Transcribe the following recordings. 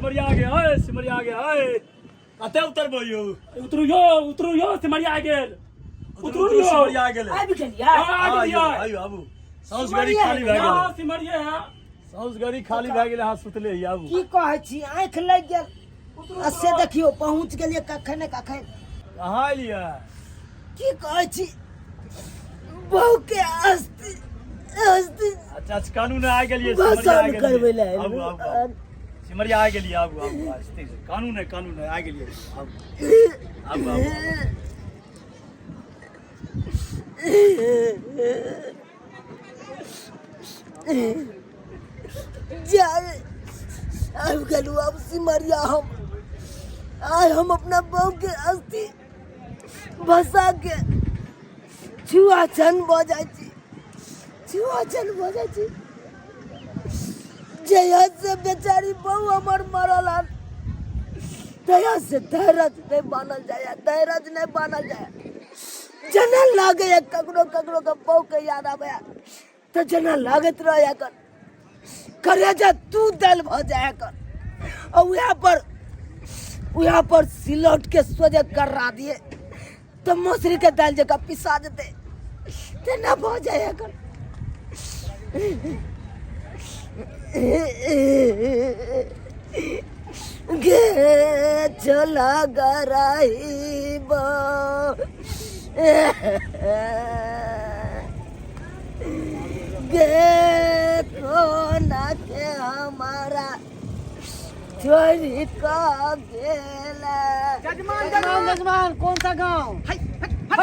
सिमरिया गे ओए सिमरिया गे ओए कते उतरबो यौ? उतरू यौ, उतरू यौ, सिमरिया गेल। उतरू यौ। सिमरिया गेलै। आबि गेलियै। हाँ, आबि हाँ, यौ, गेलियै। आयौ आबू, साउस गाड़ी खाली भए हाँ, गेलै। सिमरिये है। साउस गाड़ी खाली भए गेलै, अहाँ सुतले ही, आबू। की कहै छी, आँखि लागि गेल आ से देखियौ पहुँच गेलियै कखन ने कखन। अहाँ एलियै? की कहै छी, बहू के अस्थि अस्थि अच्छा अच्छा, कानून आ गेलियै सिमरिया आ भसान गेलियै। करबै लए। आबू आबू आबू, सिमरिया आ गेलियै, आबू आबू, आस्ते से। कानून है, कानून है, आ गेलियै, आबू आबू आबू आबू। जाय आबि गेलहुँ आब सिमरिया हम। आइ हम अपना बहू के अस्थि भसा के छुआछन भऽ जाइ छी, छुआछन भऽ जाइ छी। जहिया से बेचारी बहू हमर मरल हन तहिया से धैरज नहि बान्हल जाइए, धैरज नहि बान्हल जाइए। जेना लागैए ककरो ककरो के बहू के याद आबैए तऽ जेना लागैत रहैए कर करेजा तू दल भऽ जाए कर आ उएह पर सिलौट के सोझे कर्रा दिए तऽ मसुरी के दालि जकाँ पिसा जेतै तेना भऽ जाए कर। गे चला गराइब गे, कोना के हमारा छोड़ी कऽ गेला। जजमान, जजमान, जजमान, कौन सा गांव? हम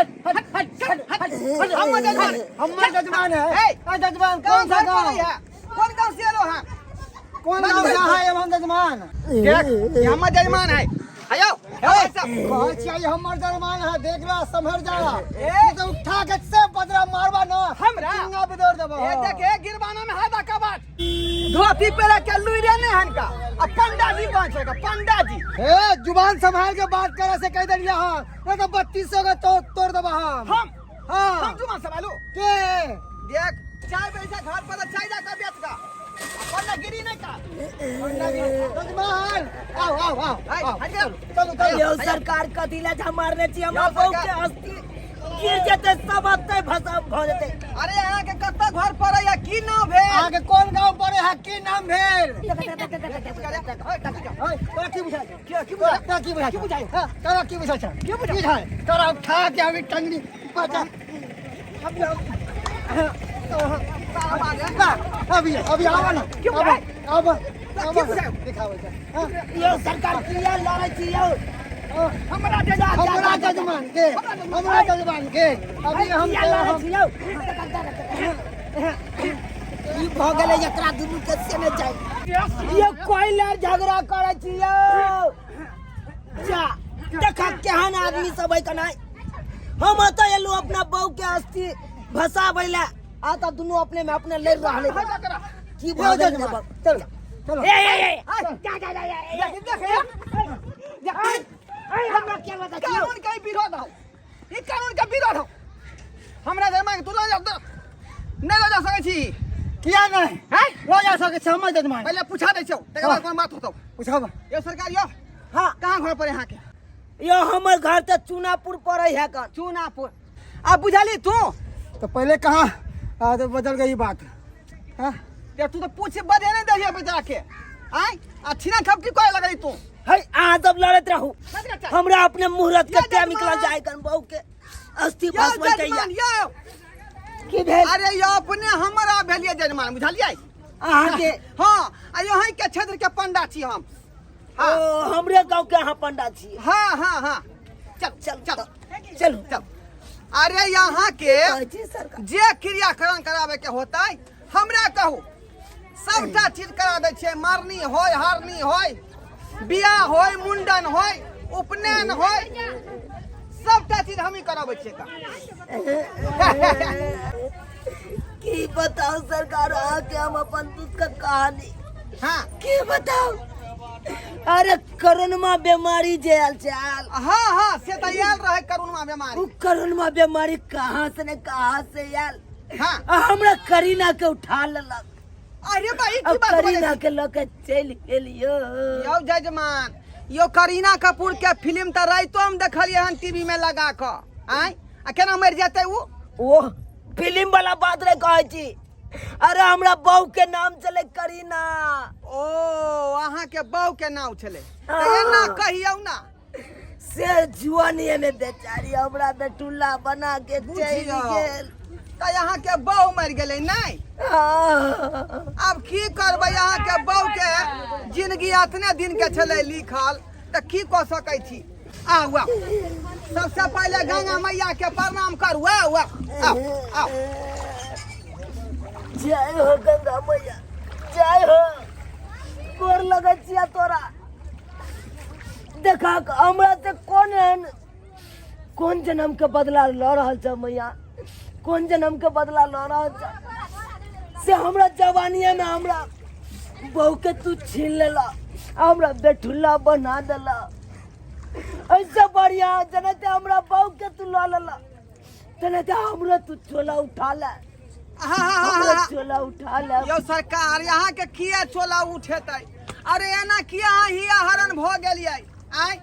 जजमान, हमर जजमान है। ए जजमान, कौन सा गांव? कौन गांव से एलो हां? कौन गांव से है हम जजमान? देख, ये हमर जजमान है। आयो। कहै छियै हमर जजमान है, देख ला, संभर जा। ए तो उठा के से बदरा मारबा न हमरा? चिंगा बिदोर देबो। ए देख, ए गिरबाना में है कबाट धोती पेरा के लुइरे नहीं हनका आ पंडा जी बांचे का पंडा जी। ए जुबान संभाल के बात करे से कह देलिया हां, नहीं तो 3200 के तो तोड़ देबा हम। हम? हां। हम जुबान संभालू के? देख, चाय पैसा घर पर चाय जा का बेच का पंडा गिरी नहीं का। जजमान, आओ आओ आओ। हाय, आओ। हट जाओ। चलो चलो। यौ सरकार, कथी लए झमारने छी हमरा यौ बहू के सरकार। अस्थि गिर जेतै सब ओतै भसम भऽ जेतै। अरे अहाँ के कतऽ घर पड़ै या की नाम भेल? अहाँ के कोन गांव पड़े है, की नाम भेल? ओए, तोरा की बुझाइ छौ? की बुझाइ? तोरा की बुझाइ छौ? की बुझाइ? हाँ, तोरा की बुझाइ छौ? की बुझाइ? बुझाइ? तोरा उठा के अभी टंगनी बचा। अभी अभी अभी आवा ना। की बुझाइ? आवा की आवा। बुझाइ? दिखावे छै। हाँ, यौ सरकार, किया लड़ै छी यौ? हमरा जजमान, हमरा जजमान के, हमरा जजमान के अभी हम किया लड़ै छी यौ? की भऽ गेलै एकरा दुनू के से नहि जाइ यौ। कोइ लड़ झगड़ा करै छी यौ? जा देख केहन आदमी सब है कनाइ। हम एतऽ एलहुँ अपना बहू के अस्थि भसाबै लए आ तऽ दुनू अपने में अपने लड़ि रहल है। की भऽ गेल जजमान, चलो चलो। ए ए ए, जा जा जा जा, ए, देख देख देख, ए, हमरा के बता छी यौ? कानून के विरोध हो, ई कानून के विरोध हो। हमरा जजमान के तू लऽ जा, नहि लऽ जा सकै छी। किया नहीं? हैं? लऽ जा सकै छी हमर जजमान। पहिले पूछा दै छियौ, तकर बाद कोनो बात होतौ। पूछब। यौ सरकार, यौ। हाँ। कहाँ घर पर अहाँके? यौ हमर घर तऽ चूनापुर पड़ै है कन। चूनापुर आ बुझली तू? तो पहले कहाँ आ, तो बदल गई बात। हाँ? या तू तो पूछ बदे नहीं दही बेचारा के आय आ छिना खपटी करे लगली तू। है अहाँ सब लड़ैत रहू, हमरा अपने मुहूर्त के यौ टाइम जजमान। निकल जाए कन बहू के अस्थि यौ भस्म के। जजमान यौ। की भेल? अरे यौ अपने हमरा भेलिए जजमान, बुझलियै अहाँके? हाँ, आ यहीं के क्षेत्र के पंडा छी हम। हाँ। ओ हमरे गांव के अहाँ पंडा छी? हाँ हाँ हाँ, चल चल चल चलू। चल। अरे यहाँ के कहै छी सरकार, जे क्रियाकरण करावे के होता है हमरा कहू, सबटा चीज करा दै छियै। मरनी होय, हारनी होय, बियाह होय, मुंडन होय, उपनयन होय, सबटा चीज हमही कराबै छियै। का की बताओ सरकार अहाँके हम अपन दुख के कहानी? हाँ। की बताओ? अरे करोनमा बीमारी जे आयल छै आयल। हाँ हाँ, से तऽ आयल रहे करोनमा बीमारी। उ करोनमा बीमारी कहाँ से ने कहाँ से आयल। हाँ। आ हमरा करीना के उठा लेलक। अरे भाई की अब बात बोलै करीना छी? के लऽ के चलि गेलियो। यौ जजमान यौ, करीना कपूर के फिल्म तऽ राइतो हम देखलियै हन टीवी में लगा कऽ। आँय, आ केना मरि जेतै उ? ओ फिल्म वाला बात नहीं कहै छी। अरे हमरा बहू के नाम छलै करीना। ओ अहाँ के बहू के नाम छलै तऽ एना कहियौ ना। से जुआनिये में बेचारी हमरा बेटुल्ला बना के चलि बुझियौ गेल। तऽ अहाँ के बहू मरि गेलै नहि? हाँ। आब की करबै, अहाँ के बहू के जिंदगी अतने दिन के छलै लिखल, तऽ की कऽ सकै छी। आउ आउ, सबसे पहिले गंगा मैया के प्रणाम करू। आउ आउ आउ आउ। जय हो गंगा मैया, जय हो। गोर लगै छिया तोरा। देखा हमरा से कोन एहन कोन जन्म के बदला लऽ रहल छ मैया, कोन जन्म के बदला लऽ रहल छ से हमरा जवानिये में हमरा बहू के तू छीन लेला, हमरा बेठुल्ला बना देला। ऐसे बढ़िया जनते हमरा बहू के तू लऽ लेला, तेनाहिते हमरो तू चोला उठा ले, हमरो चोला उठा ले। यौ सरकार, यहाँ के किया चोला उठेतै? अरे एना किया अहाँ हिया हरण भऽ गेलियै? आँय,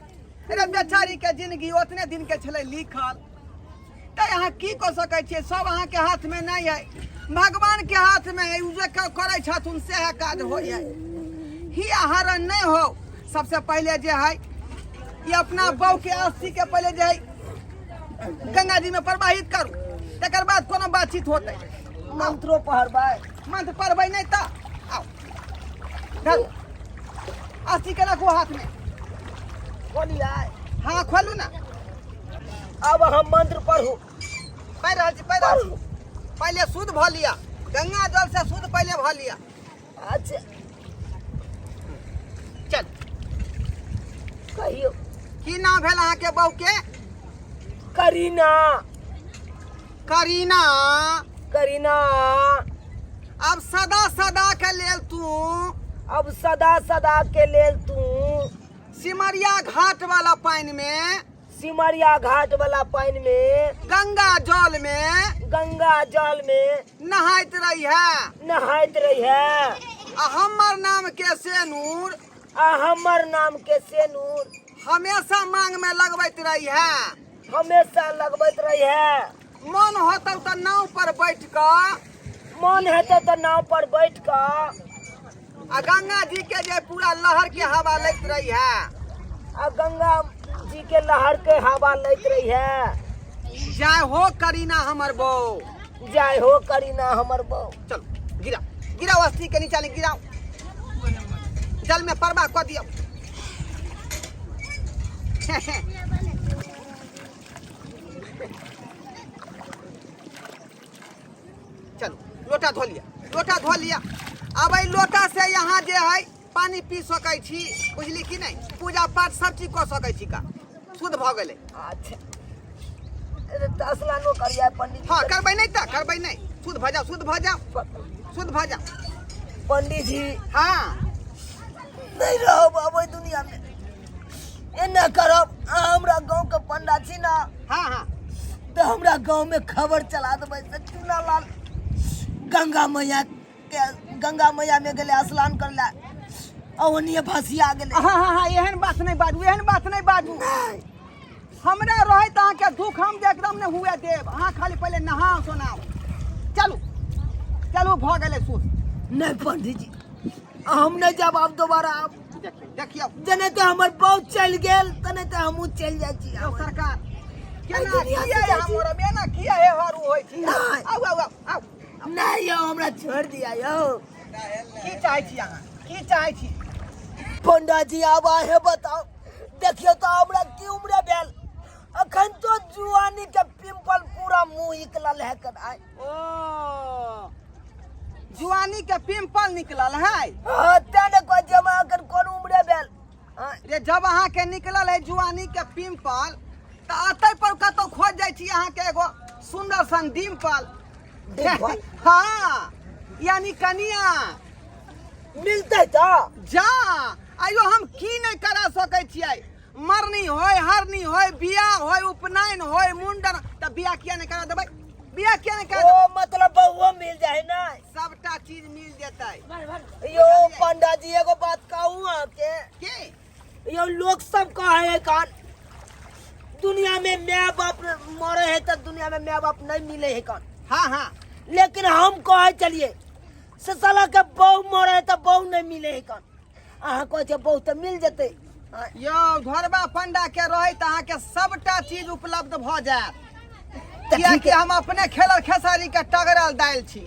अरे बेचारी के जिंदगी ओतने दिन के छलै लिखल, तऽ अहाँ की कऽ सकै छियै? सब अहाँके हाथ में नहीं है, भगवान के हाथ में है। उ जे करै छथुन सएह काज होइ है। हिया हरण नहीं हो। सबसे पहले जे है ई अपना बहू के अस्थि के पहले जे है गंगा जी में प्रवाहित करू, तकर बाद कोनो बातचीत होतै। मंत्रो पढ़बै? मंत्र पढ़बै नहीं तऽ आउ धरू अस्थि के रखू हाथ में। खोलियै? हाँ खोलू ना। अब हम मंत्र पढ़ू? पढ़ि रहल छी, पढ़ि रहल छी। पहिले शुद्ध भऽ लिअ, गंगा जल से शुद्ध पहिले भऽ लिअ। अच्छा चल कहियो। की नाम भेल अहाँके बहू के? करीना। करीना? करीना। अब सदा सदा के लेल तू, अब सदा सदा के लेल तू सिमरिया घाट वाला पानि में, सिमरिया घाट वाला पानि में, गंगा जल में, गंगा जल में नहाइत रही है, नहाइत रही है। आ हमर नाम के सेनूर, आ हमर नाम के सेनूर हमेशा मांग में लगबैत रही है, हमेशा लगबैत रही है। मन होतौ तऽ नाव पर बैठ कऽ, मन हेतौ तऽ नाव पर बैठ कऽ आ गंगा जी के जे पूरा लहर के हवा लैत रही है, आ गंगा जी के लहर के हवा लैत रही है। जय हो करीना हमर बहू, जय हो करीना हमर बहू। चलो गिराओ गिराओ अस्थि के नीचा ले गिराओ, जल में प्रवाह कऽ दियौ। चलो लोटा धो लिया, लोटा धो लिया। अब एहि लोटा से यहाँ जे है पानी पी सकै छी, बुझली कि नहीं? पूजा पाठ सब चीज कऽ सकै छी, का शुद्ध भऽ गेलै। अच्छा, अरे तऽ स्नानो करिया पंडित? हाँ करबै नहीं तऽ करबै नहीं। शुद्ध भऽ जाओ, शुद्ध भऽ जाओ, शुद्ध भऽ जाओ। पंडित जी। हाँ। नहीं रहब अब एहि दुनिया में, एना करब, अहाँ हमरा गाँव के पंडा छी ना? हाँ हाँ। तऽ हमरा गाँव में खबर चला देबै से चूना लाल गंगा मैया के, गंगा मैया में गेलै स्नान करे ला आ ओनिये भसिया गेलै। हाँ हाँ हाँ, एहन बात नहीं बाजू, एहन बात नहीं बाजू। हमरा रहैत अहाँके दुख हम जे एकदम नहि हुए देब। अहाँ खाली पहिले नहाउ सोनाउ। चलू चलू, भऽ गेलै शुद्ध। नहीं पंडित जी, हम नहीं जाब आब दोबारा। आब देखियौ देखियौ, जेनाहिते हमर बहू चलि गेल तेनाहिते हमहूँ चलि जाइ छी। यौ सरकार, केना दुनिया से किया जाइ यहाँ छी। मरब, एना किया हे हरू होइ छी? नहि। आउ आउ आउ आउ। नहीं यौ, हमरा छोड़ि दिया यौ। की चाहै छी अहाँ, की चाहै छी? पंडा जी, आब अहें बताउ। देखियौ तऽ हमरा की उम्र भेल, अखन तो जुआनी के पिंपल पूरा मुंह निकलल है कनाइ। ओ जुआनी के पिंपल निकलल है? हाँ, तें ने कहै छी हमरा अखन कोन उम्र भेल। हाँ, रे जब अहाँ के निकलल है जुआनी के पिंपल तऽ अतै पर कतौ खोज जाइ छी अहाँ के एगो सुंदर सन डिम्पल। डिम्पल? हाँ, यानी कनिया मिलतै तऽ जा। आइयो हम की नहीं करा सकै छियै? मरनी होय, हरनी होय, बियाह होय, उपनयन होय, मुंडन, तऽ बियाह किया नहीं करा देबै? बियाह किया नहि करा ओ देबै? मतलब बहुओ मिल जाए ना? सबटा चीज मिल जेतै। यो पंडा जी, एगो बात कहूँ अहाँके? की? यो लोग सब कहे है कान दुनिया में my बाप मरे है तो दुनिया में my बाप नहीं मिले है कान। हाँ हाँ। लेकिन हम कहे चलिए से साला के बहु मरे है तो बहु नहीं मिले है कान। अहाँ कहै छै बहु तऽ मिल जेतै। यौ घरबा पंडा के रहै तऽ अहाँके सबटा चीज उपलब्ध भऽ जायत। तऽ कियाकि ठीक है। हम अपने खेलल खेसारी के टगरल दालि छी,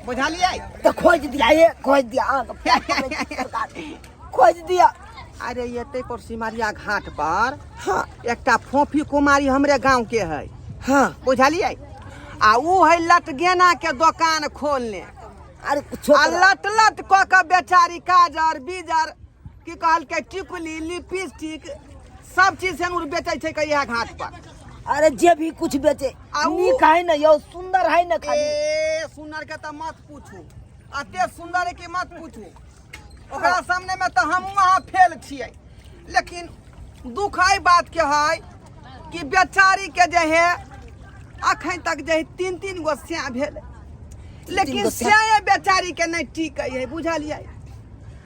बुझलियै? तऽ खोजि दिया, ये खोजि दिया, अहाँके पैर पकड़ै छी सरकार, खोजि दिया। अरे एते पर सिमरिया घाट पर हाँ। एकटा फोफी कुमारी हमरे गांव के है। हाँ। बुझलियै? आ ऊ है लटगेना के दोकान खोलने। अरे कुछो आ करा। लट लट कऽ के बेचारी काजर बीजर की कहलकै टिकुली लिपस्टिक सब चीज सेनुर बेचै छै के इएह घाट पर। अरे जे भी कुछ बेचे आ उ- नीक है ना यौ, सुंदर है ना खाली? ए सुंदर के तऽ मत पूछू, अते सुंदर है कि मत पूछू। ओकरा सामने में तऽ हमहूँ अहाँ फेल छियै। लेकिन दुख एहि बात के है कि बेचारी के जे है अखन तक जे है 3-3 गो स्या भेल, लेकिन गो स्या। स्याए बेचारी के नहि टिकै है, बुझलियै?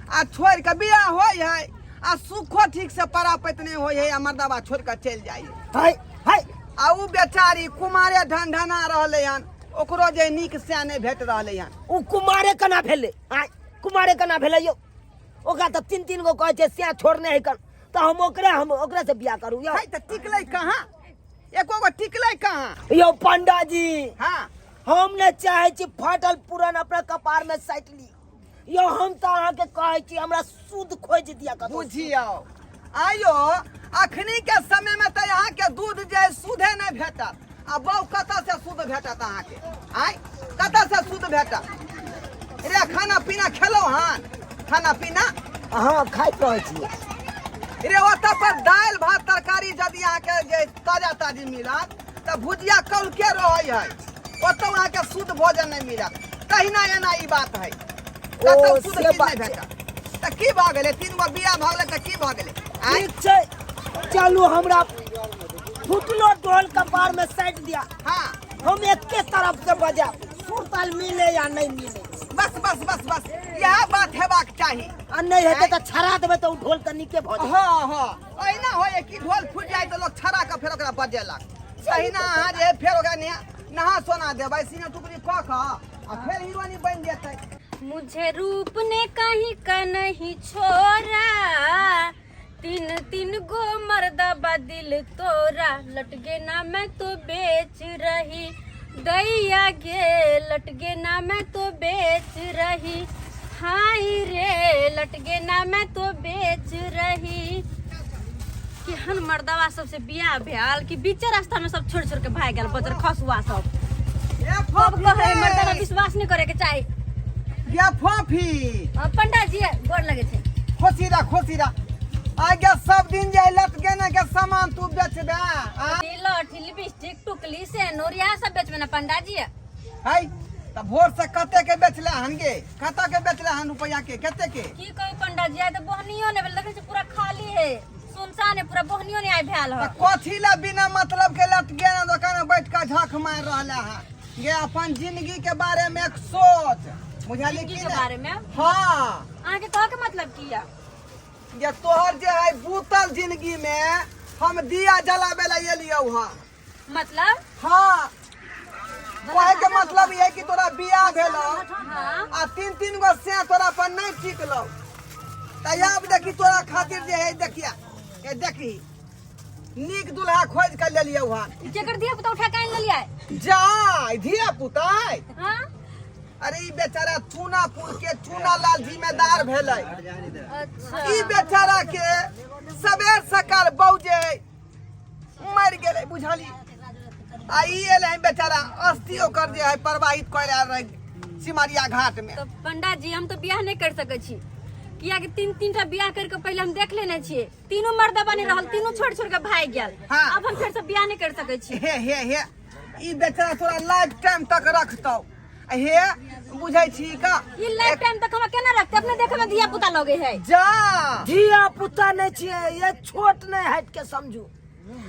आ छोड़ि कऽ बियाह होइ है आ सुखो ठीक से परापैत नहि होइ है आ मर्दबा छोड़ि कऽ चलि जाइ है। हाय हाय। आ उ बेचारी कुमारे ढनढना रहलै हन, ओकरो जे नीक स्या नहि भेट रहलै हन। उ कुमारे केना भेलै? आँय, कुमारे केना भेलै यौ? ओकरा तऽ 3-3 गो कहै छै स्या छोड़ने है कन, तऽ हम ओकरे से बियाह करू यौ? है तऽ टिकलै कहाँ, एको गो टिकलै कहाँ? यौ पंडा जी। हाँ। हम ने चाहे छी फाटल पुरान अपना कपार में साटि ली यौ। हम तऽ अहाँके कहै छी हमरा शुद्ध खोजि दिया कतौ। बुझियौ आयो अखनी के समय में तऽ अहाँके दूध जे शुद्धे नहि भेटत, आ बहू कतऽ से शुद्ध भेटत अहाँके? आय कतऽ से शुद्ध भेटत रे? खाना पीना खेलौ हन? खाना पीना? हाँ, खाइत रहै छियै। रे ओतऽ पर दालि भात तरकारी यदि अहाँके जे ताजा ताजी मिलत तऽ भुजिया कौलके रहै है, ओतऽ अहाँके शुद्ध भोजन नहि मिलत। तहिना एना ई बात है, कतौ शुद्ध से चीज बात नहि छै। भेटत। तऽ की भऽ गेलै? 3 गो बियाह भऽ गेलै तऽ की भऽ गेलै? आँय? ठीक छै, चलू हमरा फुटलो ढोल कपार में साटि दिया। हाँ। हम एके तरफ से बजाब, सुर ताल मिले या नहीं मिले। बस बस बस बस, इएह बात हेबाक चाही। आ नहीं हेतै तऽ छड़ा देबै तऽ उ ढोल तऽ नीके भऽ जेतै। हाँ हाँ, एहिना होय कि ढोल फुटि जाइ तऽ लोक छड़ा कऽ फेर ओकरा बजेलक, तहिना अहाँ जे फेर ओकरा नहा सोना देबै, सिंह टुकड़ी कऽ कऽ आ फेर हीरोनी बनि जेतै। मुझे रूप ने कहीं का नहीं छोड़ा, 3-3 गो मर्दा बदिल तोरा, लटके ना मैं तो बेच रही दैया गे, लटके ना मैं तो बेच रही, हाय रे लटके ना मैं तो बेच रही। केहन मर्दवा सबसे बियाह भेल कि बीचे रास्ता में सब छोड़ छोड़ के भाग गेल बजर खसुआ सब। ए सब फोफी कहे रे। मर्दवा विश्वास नहीं करे के चाही। ये फोफी। पंडा जी गोर लगे छै। खोसीरा खोसीरा आगे सब दिन जे लटकेने के सामान तू बेचबे? आ? लठी लिपस्टिक टुकली सेनूर इएह सब बेचबे ना पंडा जी। है त भोर से कते के बेचले हन गे? कते के बेचले हन रुपया के कते के? की कहू पंडा जी, आइ त बोहनियो ने भेल, देखै छी पूरा खाली है, सुनसान है, पूरा बोहनियो ने आइ भेल ह। त कथी ला बिना मतलब के लटकेने दुकान में बैठ के झक मार रहले हन गे? अपन जिंदगी के बारे में एक सोच, बुझलियै जिंदगी की के ने? बारे में? हाँ। अहाँके कहऽ के मतलब की या? जे तोहर जे है बूतल जिंदगी में हम दिया जलाबे ला एलियौ हन। मतलब? हाँ, कहे के मतलब ये कि तोरा बियाह भेलौ हाँ। आ 3-3 गो से तोरा पर नहीं टिकलौ, त आब देखी तोरा खातिर जे है देखिया, ए देखी नीक दुल्हा खोज के लेलियौ हन। जेकर धिया पुता उठा के आनि लेलियै? जा धिया पुता? हाँ। अरे ई बेचारा चूनापुर के चूना लाल जिम्मेदार भेलै। अच्छा। ई बेचारा के सबेर सकाल बौजे मरि गेलै, बुझली? आ ई एलै बेचारा अस्थि ओकर जे है प्रवाहित कयल आयल रहै सिमरिया घाट में। तो पंडा जी हम तो बियाह नहीं कर सकै छी, कियाकि 3-3 टा बियाह करके पहले हम देख लेने छियै, तीनू मर्दा बनी रहल, तीनू छोड़ छोड़ के भागि गेल। हाँ। अब हम फेर से बियाह नहीं कर सकै छी। हे हे हे, ई बेचारा तोरा लाइफ टाइम तक रखतौ। हे बुझै छी का? ई लाइफ टाइम तक हमरा केना रखते? अपने देखे में धिया पुता लगे है। जा धिया पुता नहीं छियै, ये छोट नहीं हट के समझू,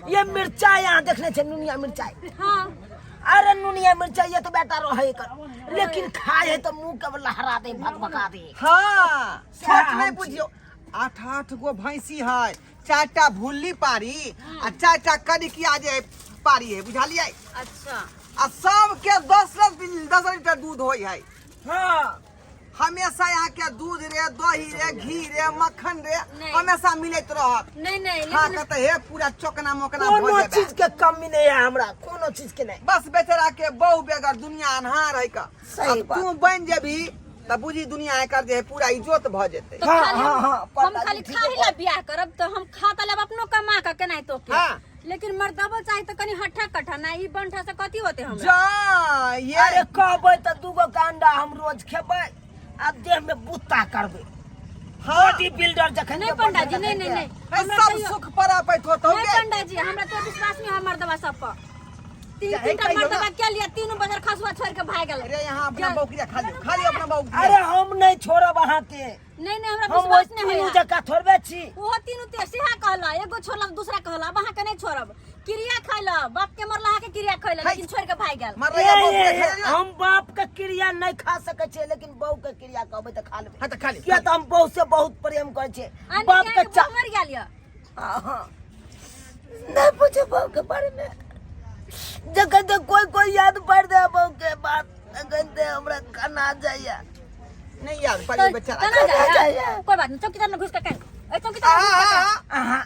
ये मिर्चाई यहाँ देखने छे नुनिया मिर्चाई। हाँ। अरे नुनिया मिर्चाई तो बेटा रहे कर लेकिन खाए है तो मुंह के लहरा दे भकभका दे। हाँ, सएह छोट नहीं हम छी। बुझियो, आठ आठ गो भैंसी है, चारिटा भुल्ली पारी आ चारिटा करिकिया जे पारी है, बुझलियै? अच्छा। आ सबके दस दस दस लीटर दूध होइ है। हाँ। हमेशा यहाँ के दूध रे, दही रे, घी रे, मक्खन रे, नहीं। हमेशा मिलैत रहत। नहीं नहीं, खा लेकिन के तऽ हे पूरा चोकना मोकना कोनो भऽ जेबै। चीज के कमी नहीं है हमरा, कोनो चीज के नहीं। बस बेचारा के बहु बेगर दुनिया अन्हार है का। सही अब बात। तू बन जेबही तऽ बुझी दुनिया एकर जे है पूरा इजोत भऽ जेतै। तो हाँ, खाली हाँ, हम हाँ, हम पता खाली नहीं, ठीक खाही है। ला बियाह करब तो हम खा त लेब अपनो कमा के केनाहितो के। हाँ। लेकिन मर्दबो चाही तो कनी हट्ठा कट्ठा ना, ई बंठा से कथी होते हमरा? जा ये अरे कहबै तऽ दूगो के अंडा हम रोज खेबै आ देह में बुत्ता करबै। हाँ। बॉडी बिल्डर जखन नहीं के पंडा जी, बनतै नहीं, नहीं, नहीं। ए, हमरा सब तैयो- सुख पर आपैत होतौ नहीं गे। पंडा जी, हमरा तो विश्वास नहीं है मर्दबा सब पर। तीन चाहे तीन टा कहियो ना। मर्दबा के लिया, तीनों बजर खसुआ छोड़ के भाग गेल। अरे यहाँ अपना जा- बौकरिया खा लियो, खा लियो अपना बौकरिया। अरे हम नहीं छोड़ब अहाँके। नहीं नहीं, हमरा हम विश्वास ओहि नहीं तीनू होया। जकाँ थोड़बे छी। ओहो तीनू ते सेहा कहला, एगो छोड़लक दूसरा कहला, अब अहाँके नहीं छोड़ब। क्रिया खैला, बाप के मरला अहाँके क्रिया खैला, है। लेकिन छोड़ के भाग गेल। मरलैया ए, बौकरिया ए, खा लियो। हम बाप के क्रिया नहीं खा सकै छियै, लेकिन बहू के क्रिया कहबै तऽ खा लेबै। हाँ, तऽ खा लियो, किया खा तऽ हम बहू से बहुत प्रेम करै छियै। आनी बाप के के अहाँके बहू मरि गेल यऽ। हाँ, हाँ। नहीं पूछे बहू के बारे में, जखन तक कोई कोई याद पड़ जाए बहू के बात तखन ते हमरा कना जाइए। नहीं याद पड़े बेचारा। कना कना जाइए? जाइए? कोई बात नहीं, चौकीदार में घुस के कान। ए, चौकीदार में घुस के कान। अहाँ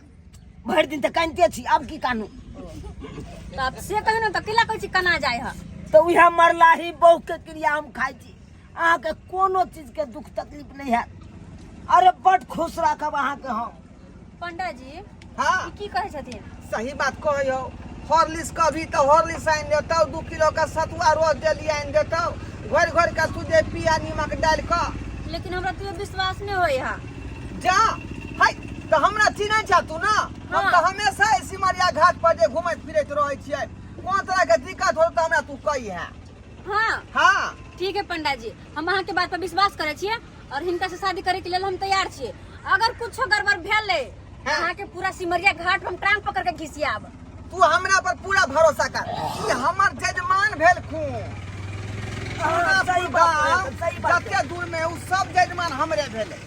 भरि दिन तऽ कानिते छी, आब की कानू? तऽ आब से कहियो ने तऽ केला कहै छी कना जाय है। तऽ उएह मरलाही बहू के क्रिया हम खाइ छी। अहाँके कोनो चीज के दुख तकलीफ नहीं हैत। अरे बड खुश राखब अहाँके हम। पंडा जी, हाँ। ई की कहै छथिन? सही बात कहै हो। हॉर्लिक्स कभी तऽ हॉर्लिक्स आनि देतौ, 2 किलो के सतुआ रोज डेली आनि देतौ, घोरि घोरि के तू जे पिया नीमक डालि कऽ। लेकिन हमरा तैयो विश्वास नहीं होय है। जा है तऽ हमरा चिन्है छह तू ना? हम हाँ। तऽ हमेशा एहि सिमरिया घाट पर जे घुमैत फिरैत रहै छियै। कोनो तरह के दिक्कत हो तऽ हमरा तू कही है। हाँ। हाँ। ठीक है पंडा जी, हम अहाँ के बात पर विश्वास करै छियै और हिनका से शादी करे के लेल हम तैयार छियै। अगर कुछो गड़बड़ भेलै, हाँ। अहाँ के पूरा सिमरिया घाट पर हम टांग पकड़ के घिसियाब। तू हमरा पर पूरा भरोसा कर, ई हमर जजमान भेल खून। हाँ, सही बात है, सही बात है। जते दूर में उ सब जजमान हमरे भेलै।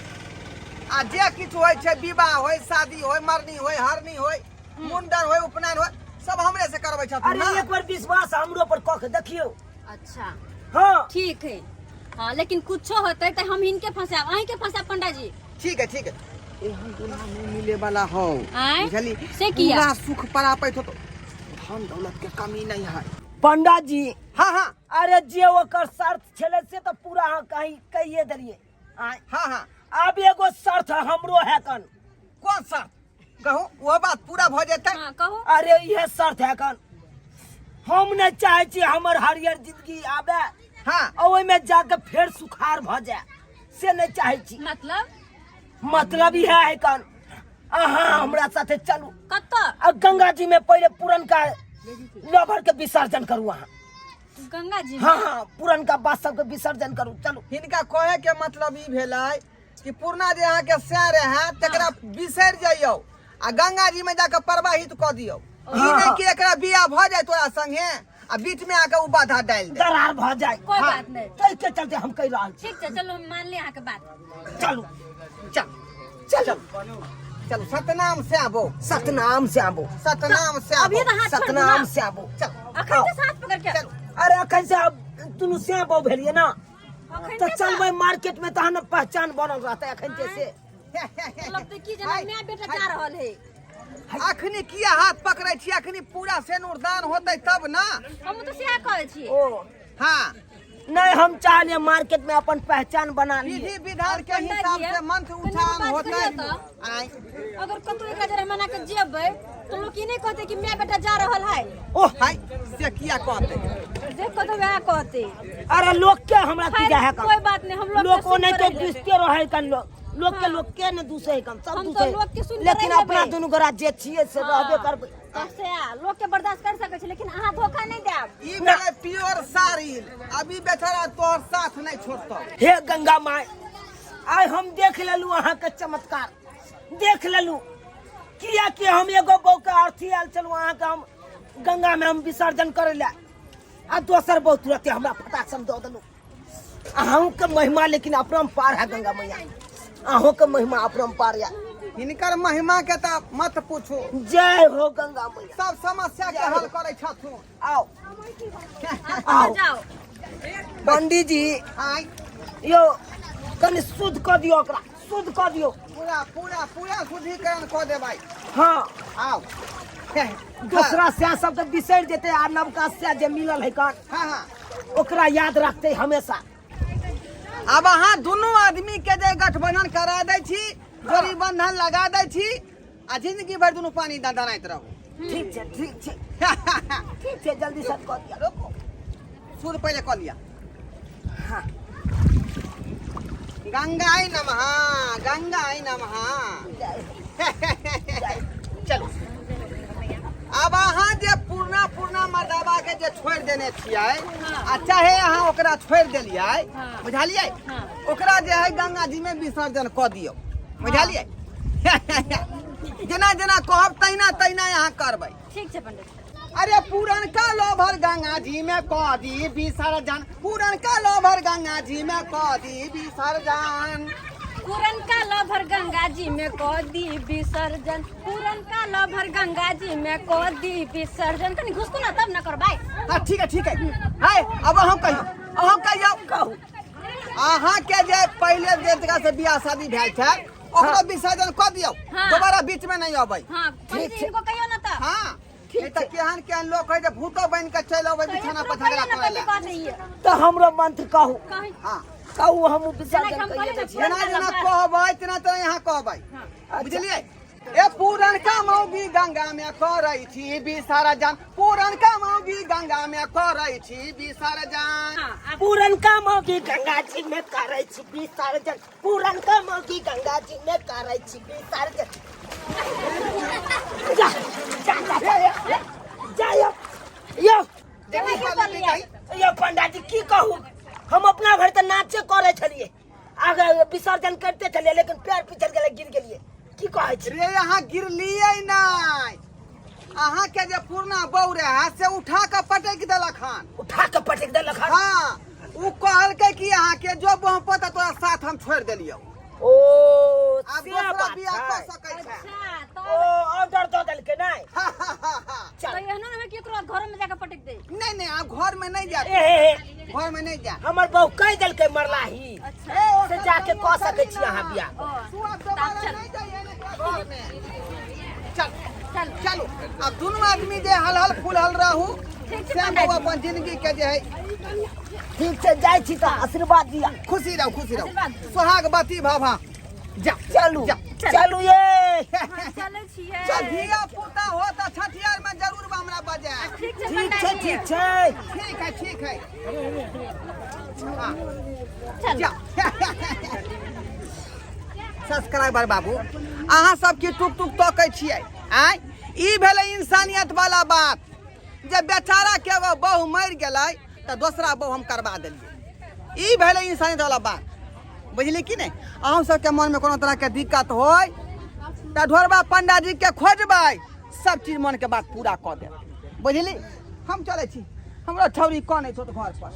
आ जे किछु होइ छै, विवाह होय, शादी होय, मरनी होय, हरनी होय, मुंडन होय, उपनयन होय, सब हमरे से करबै छथुन अरे ना। एक बार विश्वास हमरो पर कऽ के देखियौ। अच्छा। हाँ। ठीक है। हाँ, लेकिन कुछो होतै तऽ हम हिनके फंसायब, अहीं के फंसायब पंडा जी। ठीक है, ठीक है। एहन दूल्हा नहीं मिले वाला हो। आँय? बुझली? से किया? पूरा सुख परापैत हो तो धन दौलत के कमी नहीं है। पंडा जी। हाँ, हाँ। अरे जे ओकर शर्त छलै से तऽ पूरा अहाँ कहीं कहिए देलियै। आँय? हाँ, हाँ। आब एगो शर्त हमरो है कन। कौन शर्त? कहू, वो बात पूरा भ जेतै। हाँ, कहू। अरे इहे शर्त है कन, हम नहीं चाहे छी हमर हरियर जिंदगी आबे, हाँ। और ओहिमे जाके फेर सुखार भ जाए, से नहीं चाहे छी। मतलब? मतलब इहे है कन, अहाँ हमरा साथे चलू। कतऽ? आ गंगा जी में पहले पुरनका लभर के विसर्जन करू अहाँ। गंगा जी में? हाँ, हाँ, पुरनका बात सबके विसर्जन करू, चलू। हिनका कहे के मतलब ई भेलै कि पुरना जे अहाँके सैर है तकरा बिसरि जइयौ आ गंगा जी में जाके प्रवाहित कऽ दियौ। ई नहि कि एकरा बियाह भऽ जाय तोरा संगे आ बीच में आके उ बाधा डालि दे, दरार भऽ जाय। कोई हाँ। बात नहीं, ताहि के चलते हम कहि रहल छी। ठीक छै, चलू हम मान ली अहाँके बात। चलू। चल, चलू। चलू, सतनाम से आबो। सतनाम से आबो। सतनाम से आबो। अभी तऽ हाथ छोड़ दू सतनाम ना। से आबो। चल। अखन से हाथ पकड़ के। चलू। अरे अखन से आब दुनू से आबो भेलियै ना, अखन तऽ से चलबै मार्केट में तहन ने पहचान बनल रहतै। अखन जे से मतलब तऽ की जेना माय बेटा जा रहल है। अखनी किया हाथ पकड़ै छी? अखनी पूरा सेनुरदान होतै तब ना। हम तऽ सएह कहै छी। ओ हाँ। नहीं, हम चाहलिए मार्केट में अपन पहचान बना लिए। विधि विधान के पंडा हिसाब जी, से मंत्र कनि उच्चारण बात होतै। कहियौ तऽ। आँय। अगर कतौ एकरा जरा मना के जेबै तो लोग ई नहीं कहते कि माय बेटा जा रहल है। ओह हाय, से किया कहते? जे कहते वएह कहते। अरे लोग के हमरा की खैर, जाए है कम? कोई बात नहीं, हम लोग लोग के को नहीं सुन तो कर रह लेबै। दुसते रहे कन लोग, लोग के हाँ। लोग के ने दूसरे है कम, सब हम तो दूसरे। लोग के सुन के लेकिन रह अपना लेबै। दुनू गोरा जे छियै से हाँ। रहबे करबै। तो से लोग के बर्दाश्त कर सकै छी, लेकिन अहाँ धोखा नहीं देब। ई भेलै प्योर सारिल, अभी बेचारा तोहर साथ नहीं छोड़तौ। हे गंगा माय, आइ हम देख लेलू अहाँ के चमत्कार, देख लेलू। किया कि हम एगो बहू के अर्थी आयल छलहुँ अहाँके हम गंगा में हम विसर्जन करे ला। आ दोसर बहु तुरते हमरा फटाक सम दऽ देलहुँ। अहूँके महिमा लेकिन अपरम्पार है गंगा मैया, अहूँके महिमा अपरम्पार है। हिनकर महिमा के तऽ मत पूछू। जय हो गंगा मैया, सब समस्या के हल करै छथुन। आओ आओ जाओ पंडी जी। आय यो कनि शुद्ध कऽ दियौ ओकरा, शुद्ध कऽ दियौ। पूरा पूरा पूरा शुद्धिकरण कऽ देबै। हाँ आउ। दोसरा सएह सब तऽ बिसरि जेतै आ नवका सएह जे मिलल है कान, हाँ हाँ, ओकरा याद रखतै हमेशा। आब अहाँ दुनू आदमी के जे गठबंधन करा दै छी, जोड़ी बंधन लगा दै छी आ जिंदगी भरि दुनू पानी दनाइत रहू। ठीक छै, ठीक छै, ठीक छै, जल्दी से कऽ दिअ। रोको, सूद पहिले कऽ लिअ। हाँ। गंगाई नमः, गंगाई नमः। चलू, आब अहाँ जे पुरना पुरना मर्दाबा के जे छोड़ि देने छियै आ चाहे अहाँ ओकरा छोड़ि देलियै, बुझलियै, ओकरा जे है गंगा जी में विसर्जन कऽ दियौ, बुझलियै? जेना जेना कहब तहिना तहिना अहाँ करबै। ठीक छै पंडित। अरे पुरनका लोभर गंगा जी में कऽ दी विसर्जन, पुरनका लोभर गंगा जी में कऽ दी विसर्जन। पुरनका लभर गंगा जी में कऽ दी विसर्जन, पुरनका लभर गंगा जी में कऽ दी विसर्जन। कनि घुसकू ना तब ना करबै। हाँ ठीक है, ठीक है। हाय, अब अहाँ कहियौ, अहाँ कहियौ। कहू। अहाँ के जे पहिले जे जगह से बियाह शादी भेल छै ओकरो विसर्जन कऽ दियौ। हाँ। दोबारा बीच में नहीं अबै। हाँ पंडित जी, इनको कहियो ना तऽ। हाँ, नहीं तऽ केहन केहन लोक है जे भूतो बनि के चलि अबै बिछाना पर झगड़ा करै लए। कऽ दैये तऽ हमरो मंत्र कहू। कहीं। हाँ कहू, हम विसर्जन जेना हम कहिए कहलियै दै छियै। जेना जेना कहबै तेना तेना यहाँ कहबै, बुझलियै? ए पुरनका मौगी गंगा में करै छी विसर्जन, पुरनका मौगी गंगा में करै छी विसर्जन। हाँ, पुरनका मौगी गंगा जी में करै छी विसर्जन, पुरनका मौगी गंगा जी में करै छी विसर्जन। जा जा जा जा जा यो यो। देखी कही। यो पंडा जी, की कहू, हम अपना भरि तऽ नाचे करै छलियै, आगे विसर्जन करते छलियै, लेकिन पैर पिछड़ गेलै, गिर गेलियै। की कहै छी रे? अहाँ गिरलियै नहि, अहाँ के जे पुरना बहू रहे से उठा के पटकि देलक हन। उठा के पटकि देलक हन? हाँ, उ कहलकै कि अहाँ के जो बहू पता तोरा साथ हम छोड़ि देलियौ। ओ आब से दोसरा बात बियाह कऽ छै। सकै छै। अच्छा ओ तो ऑर्डर दऽ देलकै नहि? हा, हा, हा, हा। चल। तो एहनो नहि कि एकरो घर में जाके पटक दे। नहीं नहीं, आब घर में नहीं जा, ए हे हे, घर में नहीं जा। हमर बहू कहि देलकै मरलाही। अच्छा। से जाके कऽ सकै छी अहाँ बियाह। ओ तू आब दोबारा चल। नहीं जाइए ने घर में। चल चल चलू, अब दुनू आदमी जे हल हल फूल हल रहू। ठीक छै से पंडा जी। अपन जिंदगी के जे है। ठीक छै, जाइ छी तऽ आशीर्वाद दिअ। खुशी रहू, खुशी रहू, आशीर्वाद। सुहागवती भव। जा चलू। जा। चलू ये। हाँ, चलै छियै। चल, धिया पुता हो तऽ छठियार में जरूर हमरा बजाय। ठीक छै ठीक पंडा छै। जी। ठीक छै। ठीक है, ठीक है। हाँ। चल। जा। सब्सक्राइबर बाबू, अहाँ सब की टुक टुक तकै छियै? आँय, ई भेलै इंसानियत वाला बात जे बेचारा के एगो बहु मरि गेलै तऽ दोसरा बहु हम करबा देलियै। ई भेलै इंसानियत वाला बात, बुझली कि नहि? अहूँ सबके मनमे कोनो तरहके दिक्कत होय तऽ ढोरबा पंडाजी के खोजबै, सब चीज मनके बात पूरा कऽ देब, बुझली? हम चलै छी, हमरा छौरी कनै छौ घर पर।